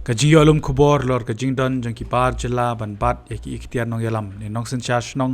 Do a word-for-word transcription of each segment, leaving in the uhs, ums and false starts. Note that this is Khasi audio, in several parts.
Ka jingïoh lum khubor halor ka jingdon jong ki bar jylla ban bat ïa ki iktiar nongïalam ne nongsynshar shnong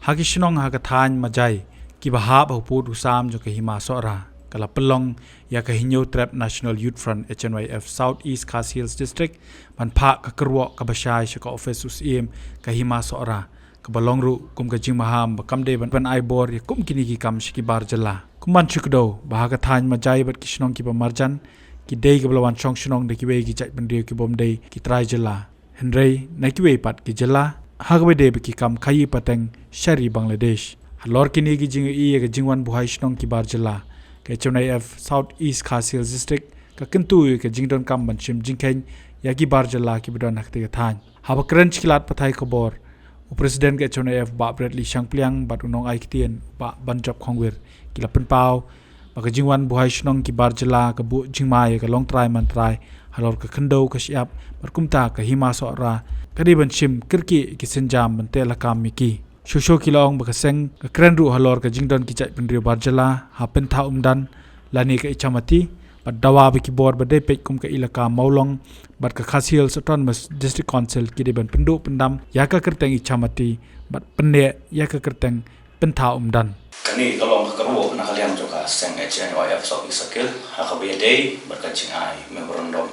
ha ki shnong ha ka thaiñ Majai kiba hap ha u pud u sam jong ka Hima Sohra ka la pynlong ïa ka Hynñiewtrep National Youth Front, H N Y F, South East Khasi Hills District ban phah ka kyrwoh kaba shai sha ka ophis u Syiem ka Hima Sohra, kaba long ruh kum ka jingmaham ba kam dei ban, ban ai bor ïa kum kine ki kam sha ki bar jylla. Kum ban shu kdew ba ha ka thaiñ Majai bad ki shnong kiba marjan ki dei kiba la wan shong shnong da kiwei ki jaitbynriew kibym dei ki trai jylla, hynrei na kiwei pat ki jylla, ha kaba dei ba ki kam khaïi pateng sha ri Bangladesh. Halor kine ki jingïohi ïa ka jingwan buhai shnong ki bar jylla, ka H N Y F South East Khasi Hills District ka kyntu ïa ka jingdonkam ban shim jingkheiñ ïa ki bar jylla kiba don ha katei ka thaiñ. Haba kren sha ki lad pathai khubor, u President ka H N Y F, Bah Bradley Shangpliang, bad u nongai ktien, Bah Banjop Khongwir, ki la pynpaw ba ka jingwan buhai shnong ki bar jylla ka buh jingma ïa ka longtrai mantrai halor ka khyndew ka shyiap, bad kumta ka Hima Sohra ka dei ban shim kyrkieh ïa ki sienjam ban teh lakam ïa ki. Shuh shuh ki la ong ba ka seng ka kren ruh halor ka jingdon ki jaitbynriew bar jylla ha Pynthah Umdan lane ka Ichamati, bad dawa ba ki bor ba dei peit kum ka Elaka Mawlong bad ka Khasi Hills Autonomous District Council ki dei ban pynduh pyndam ïa ka kyrteng Ichamati bad pynneh ïa ka kyrteng Pynthah Umdan. Kane ka long ka kyrwoh na ka liang jong ka seng H N Y F South East Circle ha kaba ïadei bad ka jingai memorandum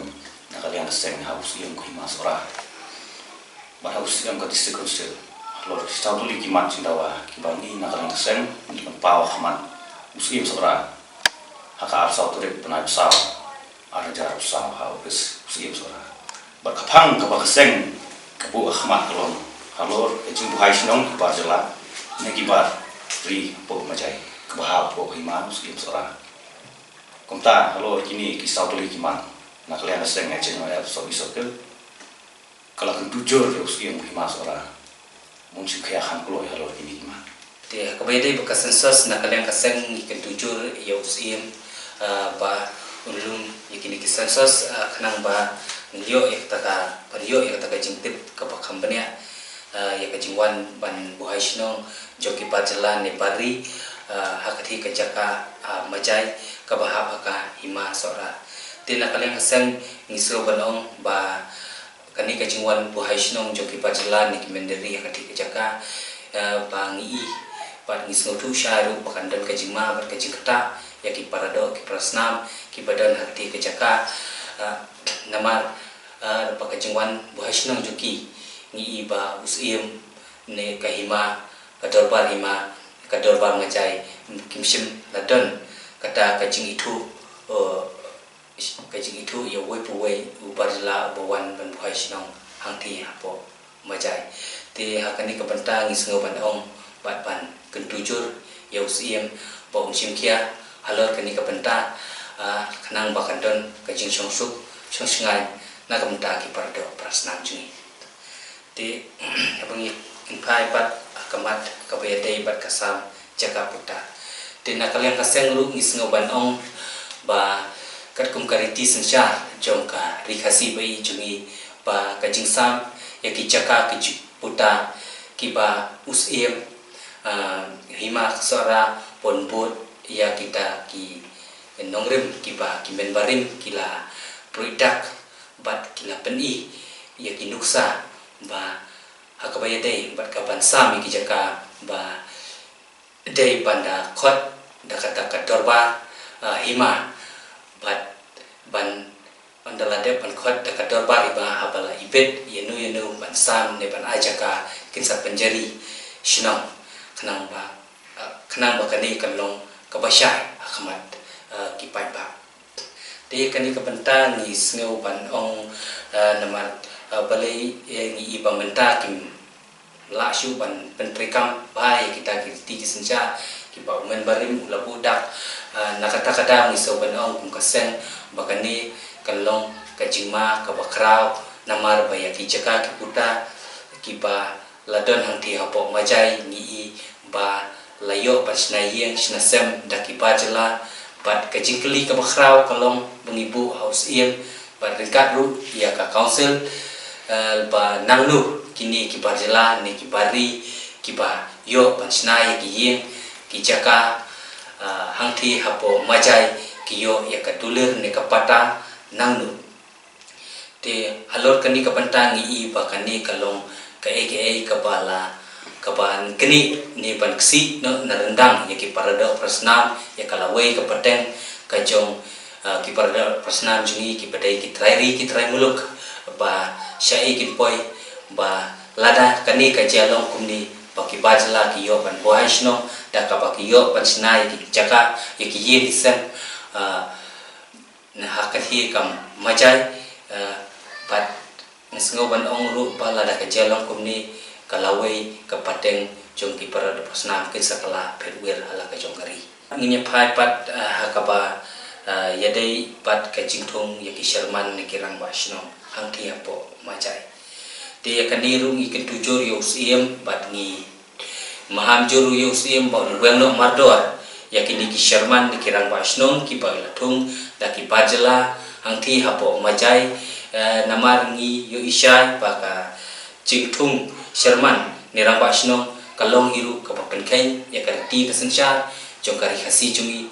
na ka liang ka seng ha u Syiem ka Hima Sohra bad ha u Syiem ka District Council halor ki saw tylli ki mat jingdawa kiba ngi na ka liang ka seng ngi pynpaw ha khmat u Syiem Sohra ha ka arphew saw tarik bnai ba saw, ar hajar arphew saw, ha u ophis u Syiem Sohra. Bad ka phang kaba ka seng ka buh ha khmat ka long halor ka jingbuhai shnong ki bar jylla ne ki bar ri hapoh Majai kaba hap hapoh hima u Syiem Sohra. Kumta halor kine ki saw tylli ki mat na ka liang ka seng H N Y F South East Circle ka la kyntu jur ïa u Syiem ka Hima Sohra ban shim khia kham kloi halor kine ki mat. Te ha kaba ïadei bad ka census, na ka liang ka seng ngi kyntu jur ïa u Syiem, ah, ba un lum ïa kine ki census, ah, khnang ba ngin ïoh ïa kata ka, ban ïoh ïa kata ka jingtip kaba kham bniah, ah, ïa ka jingwan ban buhai shnong jong ki bar jylla ne bar ri, ah, ha katei ka jaka, ah, Majai kaba hap ha ka Hima Sohra. Te na ka liang ka seng ngi sngew ban ong ba kane ka jingwan buhai shnong jong ki bar jylla ne ki mynder ri ha katei ka jaka, eh, ba ngi i bad ngi sngewthuh shai ruh ba kan don ka jingma bad ka jingktah ïa ki paradoh ki parasnam kiba don ha katei ka jaka, eh, namar, eh, ba ka jingwan buhai shnong jong ki ngi i ba u Syiem ne ka hima, ka dorbar hima, ka dorbar Majai kim shym la don kata ka jingithuh, eh, ka jingithuh ïa uwei pa uwei u bar jylla uba wan ban buhai shnong hangtei hapoh Majai. Te ha kane ka bynta ngi sngew ban ong bad ban kyntu jur ïa u Syiem ba un shim khia halor kane ka bynta, ah, khnang ba kan don ka jingshong suk shong shngaiñ na ka bynta ki paradoh parasnam jong ngi. Te haba ngi phai pat ha ka mat kaba ïadei bad ka sam jaka puta. Te na ka liang ka seng ruh ngi sngew ban ong ba katkum ka riti synshar jong ka Ri Khasi ba ïeit jong ngi ba ka jingsam ïa ki jaka ki ju-, puta kiba u Syiem, ah, Hima Sohra pynbud ïa kita ki nongrim kiba ki mynbarim ki la pruidak bad ki la pyni ïa ki nuksa ba ha kaba ïadei bad ka ban sam ïa ki jaka ba dei ban da khot da kata ka dorbar, ah, hima bad ban, ban da la dep ban khot da ka dorbar hima haba la ibit ïano ïano ban sam ne ban ai jaka kin sa pynjari shnong khnang ba, ah, khnang ba kane kan long kaba shai ha khmat, ah, ki paidbah. Te kane ka bynta ngi sngew ban ong, eh, namar, eh, balei, eh, ngi i ba mynta kim lah shuh ban pyntreikam bha ïa kita ki riti ki synshar kiba u mynbarim u la buh dak, eh, na kata ka daw ngi sngew ban ong kum ka seng ba kane kan long ka jingma kaba khraw namar ba ïa ki jaka ki puta kiba la don hangtei hapoh Majai ngi i ba la ïoh ban shna ïing shna sem da ki bar jylla bad ka jingkylli kaba khraw ka long ba ngi buh ha u Syiem bad ryngkat ruh ïa ka council, eh, ba nangno kine ki bar jylla ne ki bar ri kiba ïoh ban shna ïa ki ïing ki jaka, eh, hangtei hapoh Majai ki ïoh ïa ka dulir ne ka pata nangno. Te halor kane ka bynta ngi i ba kane ka long kaei kaei kaba la, kaba kane ne ban ksih noh na ryndang ïa ki paradoh parasnam, ïa ka lawei ka pateng ka jong, ah, ki paradoh parasnam jong ngi kiba dei ki trai ri ki trai muluk, ba shaei kin poi, ba lada kane ka jia long kumne ba ki bar jylla ki ïoh ban buhai shnong da kaba ki ïoh ban shna ïa ki jaka, ïa ki ïing ki sem, ah, na ha ka thie kam majai, eh, bad nga sngew ban ong ruh ba lada ka jia long kumne ka lawei ka pateng jong ki paradoh parasnam kin sa kylla phet wir ha la ka jong ka ri. Ngin ïa phai pat, eh, ha kaba, eh, ïadei bad ka jingthung ïa ki sherman ne ki rangbah shnong hangthie hapoh majai. Te ïa kane ruh ngi kyntu jur ïa u Syiem bad ngi maham jur ïa u Syiem ba un weng noh mardor ïa kine ki sherman ne ki rangbah shnong kiba la thung da ki bar jylla hangthie hapoh majai, eh, namar ngi ïohi shai ba ka jingthung sherman ne rangbah shnong ka long hi ruh kaba pynkheiñ ïa ka riti ka synshar jong ka ri Khasi jong ngi,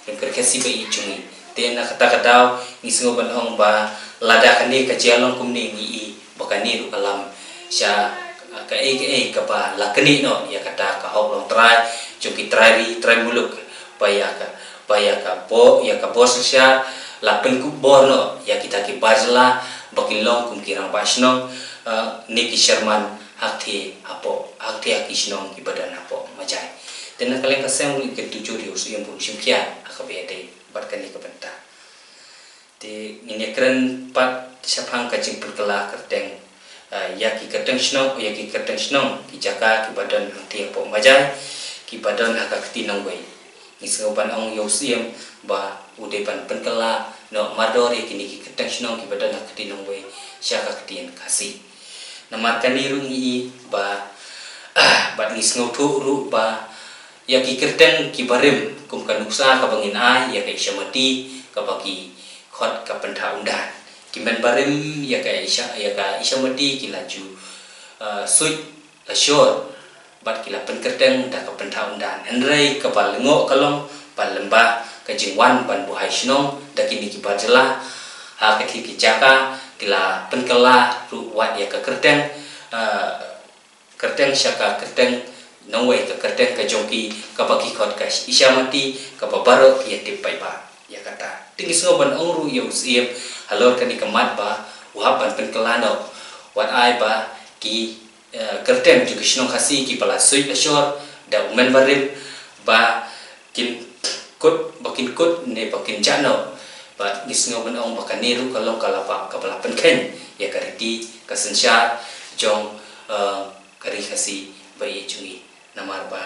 jong ka ri Khasi ba ïeit jong ngi. Te na kata ka daw ngi sngew ban ong ba lada kane ka jia long kumne ngi i ba kane ruh ka lam sha kaei kaei kaba la knieh noh ïa kata ka hok longtrai jong ki trai ri trai muluk, ba ïa ka, ba ïa ka bor, ïa ka bor synshar la pynkup bor noh ïa kita ki bar jylla ba kin long kum ki rangbah shnong, eh, ne ki sherman hangthie hapoh, hangthie ha ki shnong kiba don hapoh majai. Te na ka liang ka seng ruh ngi kyntu jur ïa u Syiem ba un shimkhia ha kaba ïadei bad kane ka bynta. Te ngin ïa kren pat shaphang ka jingpynkylla kyrteng, eh, ïa ki kyrteng shnong, ïa ki kyrteng shnong, ki jaka kiba don hangthie hapoh majai, kiba don ha ka kti nongwei. Ngi sngew ban ong ïa u Syiem ba u dei ban pynkylla noh mardor ïa kine ki kyrteng shnong kiba don ha ka kti nongwei sha ka ktien Khasi. Namar kane ruh ngi i ba, bad ngi sngewthuh ruh ba ïa ki kyrteng kiba rim kum ka nuksa kaba ngin ai ïa ka Isha Mati kaba ki khot ka Pyntha Umdan. Ki men barim ïa ka Isha, ïa ka Isha Mati ki la ju, eh, suit la shor bad ki la pynkyrteng da ka Pyntha Umdan. Hynrei kaba lyngngoh ka long ba lyngba ka jingwan ban buhai shnong da kine ki bar jylla ha kine ki jaka ki la pynkylla ruh wat ïa ka kyrteng, eh, kyrteng sha ka kyrteng nongwei, ka kyrteng ka jong ki kaba ki khot ka Isha Mati, kaba baroh ki ïa tip paidbah ïa kata. Te ngi sngew ban ong ruh ïa u Syiem halor kane ka mat ba u hap ban pynkylla noh wat ai ba ki, eh, kyrteng jong ki shnong Khasi kiba la suit la shor da u men barim ba kin kut, ba kin kut ne ba kin jah noh. Bad ngi sngew ban ong ba kane ruh ka long ka laba kaba la pynkheiñ ïa ka riti ka synshar jong, eh, ka ri Khasi ba ïeit jong ngi. Namar ba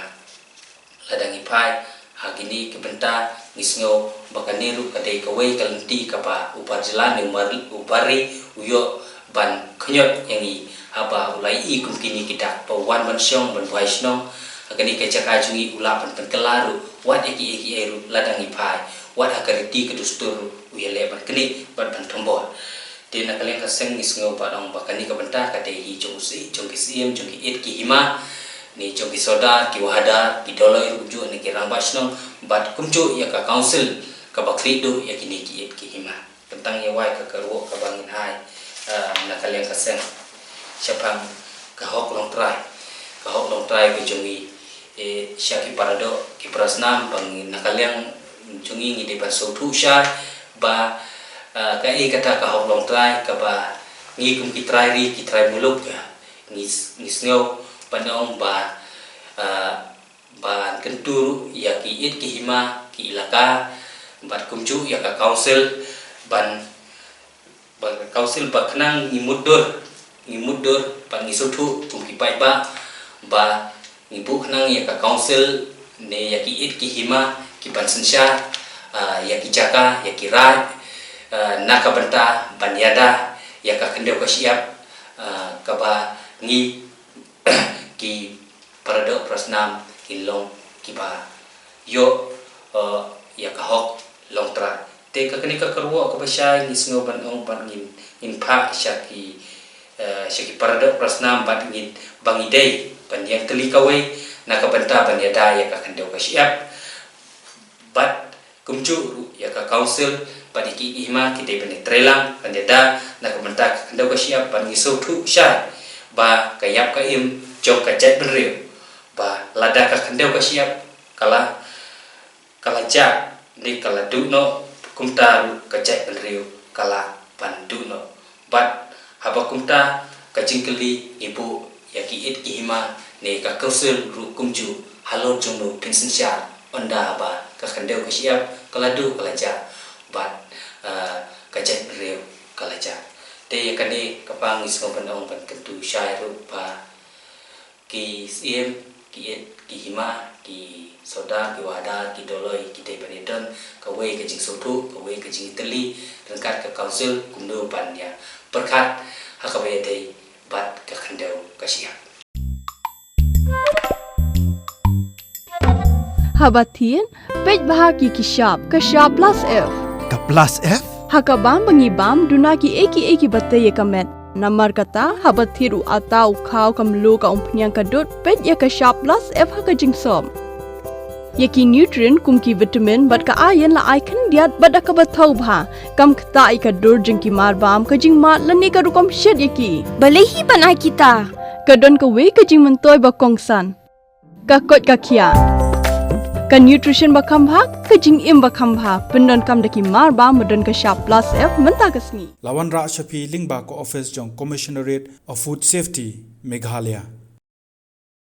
lada ngi phai ha kine ki bynta ngi sngew ba kane ruh ka dei kawei ka lynti kaba u bar jylla ne u bar, u bar ri u ïoh ban khñiot ïa ngi haba u la ïohi kum kine ki dak ba u wan ban shong ban buhai shnong ha kane ka jaka jong ngi, u lah ban pynkylla ruh wat ïa kiei kiei ruh lada ngi phai, wat ha ka riti ka dustur ruh u ïaleh ban knieh bad ban thombor. Te na ka liang ka seng ngi sngew ba dang ba kane ka bynta ka dei hi jong u Syiem, jong ki Syiem, jong ki Ïeit ki Hima, ne jong ki Sordar, ki Wahadar, ki Doloi ruh kumjuh ne ki Rangbah Shnong, bad kumjuh ïa ka Council kaba khlieh duh ïa kine ki Ïeit ki Hima. Tang ïa wai ka kyrwoh kaba ngin ai, eh, na ka liang ka seng shaphang ka hok longtrai, ka hok longtrai ka jong ngi, eh, sha ki paradoh ki parasnam ba ngi na ka liang jong ngi ngi dei ban sngewthuh shai ba, eh, kaei kata ka hok longtrai kaba ngi kum ki trai ri ki trai muluk, eh, ngi s-, ngi sngew ban ong ba, eh, ban kyntu ruh ïa ki Ïeit ki Hima ki Elaka bad kumjuh ïa ka Council ban, ba ka Council ba khnang ngi mutdur, ngi mutdur bad ngi sngewthuh kum ki paidbah ba ngi buh khnang ïa ka Council ne ïa ki Ïeit ki Hima ki ban synshar, ah, ïa ki jaka, ïa ki raid, ah, na ka bynta ban ïada ïa ka khyndew ka shyiap, ah, kaba ngi ki paradoh parasnam kin long kiba ïoh, eh, ïa ka hok longtrai. Te ka kane ka kyrwoh kaba shai ngi sngew ban ong ban ngin, ngin phah sha ki, eh, sha ki paradoh parasnam bad ngin ba ngi dei ban ïeng tylli kawei na ka bynta ban ïada ïa ka khyndew ka shyiap. Bad Kumjuh ruh ïa ka council bad ïa ki hima ki dei ban ïatreilang ban ïada na ka bynta ka khyndew ka shyiap, bad ngi sngewthuh shai ba ka ïap ka im jong ka jaitbynriew, ba lada ka khyndew ka shyiap ka la, ka la jah ne ka la duh noh, kumta ruh ka jaitbynriew ka lah ban duh noh. Bad haba kumta ka jingkylli ngi buh ïa ki ïit ki hima ne ka council ruh kumjuh, halor jong no phin synshar, ynda haba ka khyndew ka shyiap ka la duh ka la jah bad, ah, ka jaitbynriew ka la jah. Te ïa kane ka pang ngi sngewbha ban ong ban kyntu shai ruh ba ki syiem, ki ïit, ki hima, ki sordar, ki wahadar, ki dolloi, ki dei ban ïadon kawei ka jingsngewthuh, kawei ka jingtylli ryngkat ka council kumno ban ïa pyrkhat ha kaba ïadei bad ka khyndew ka shyiap. Haba thied, peit bha ïa ki shap, ka shap plus F. Ka plus F? Ha ka bam ba ngi bam, duna kiei kiei kiba tei ïa ka met. Namar kata, haba thied u atta, u khaw, ka mluh, ka umphniang, ka dud, peit ïa ka shap plus F ha ka jingsop. Ïa ki nutrient kum ki vitamin bad ka iron la ai khyndiat bad da kaba thaw bha. Kam ktah ïa ka dur jong ki marbam, ka jingmad lane ka rukom shet ïa ki. Balei hi ban ai kita? Ka don kawei ka jingmyntoi ba kongsan. Ka koit ka khiah. Ka nutrition ba kham bha, ka jingim ba kham bha. Pyndonkam da ki marbam ba don ka shap plus F mynta ka sngi. La wanrah sha phi lyngba ka office jong Commissionerate of Food Safety, Meghalaya.